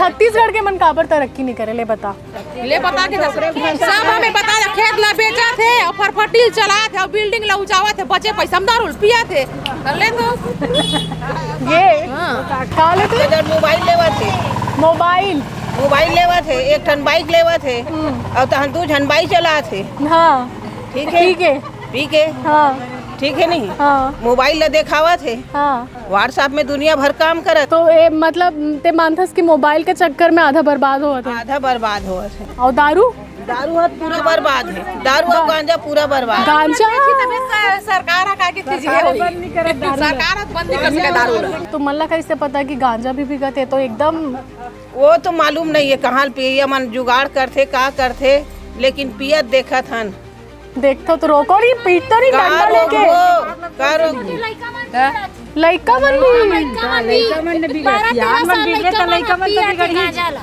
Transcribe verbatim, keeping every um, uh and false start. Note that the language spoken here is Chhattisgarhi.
छत्तीसगढ़ के मन काबर तरक्की नहीं करे, ले बता। ले बता के दस। सब हमें बता दे, खेत ला बेचत हे अउ फरफटी चलात हे अउ बिल्डिंग ला उचावत हे, बचे पैसा में दारू पियत हे। ले तो। ये हाँ। का लेते? अगर मोबाइल लेवत हे, मोबाइल। मोबाइल लेवत हे, एक ठन बाइक लेवत हे, अउ तहन दू झन बाइक चलात हे। हाँ। ठीक है? ठीक है। पी के। हाँ। ठीक है नहीं? हाँ। मोबाइल ला देखावत हे। हाँ। WhatsApp में दुनिया भर काम करत। तो ए, मतलब, ते मानथस कि मोबाइल के चक्कर में आधा बर्बाद होवत हे? आधा बर्बाद होवत हे। अउ दारू? दारू ह पूरा बर्बाद हे। दारू अउ गांजा पूरा बर्बाद। गांजा? स-, सरकार ह का के चीज हे होई। सरकार ह बंद नहीं कर सके दारू ला। तो मन ला कैसे पता कि गांजा भी बिकत हे? तो एकदम वो तो मालूम नहीं है कहाँ पिया मन जुगाड़ करथे, का करथे, लेकिन पियत देखत हन। देखथव तो रोको नहीं, पीटो नहीं, का डंडा लेके। रोकबो, का रोकबो? लइका मन भी। लइका मन भी। बारह तेरह साल लइका मन पियत हे गांजा ला।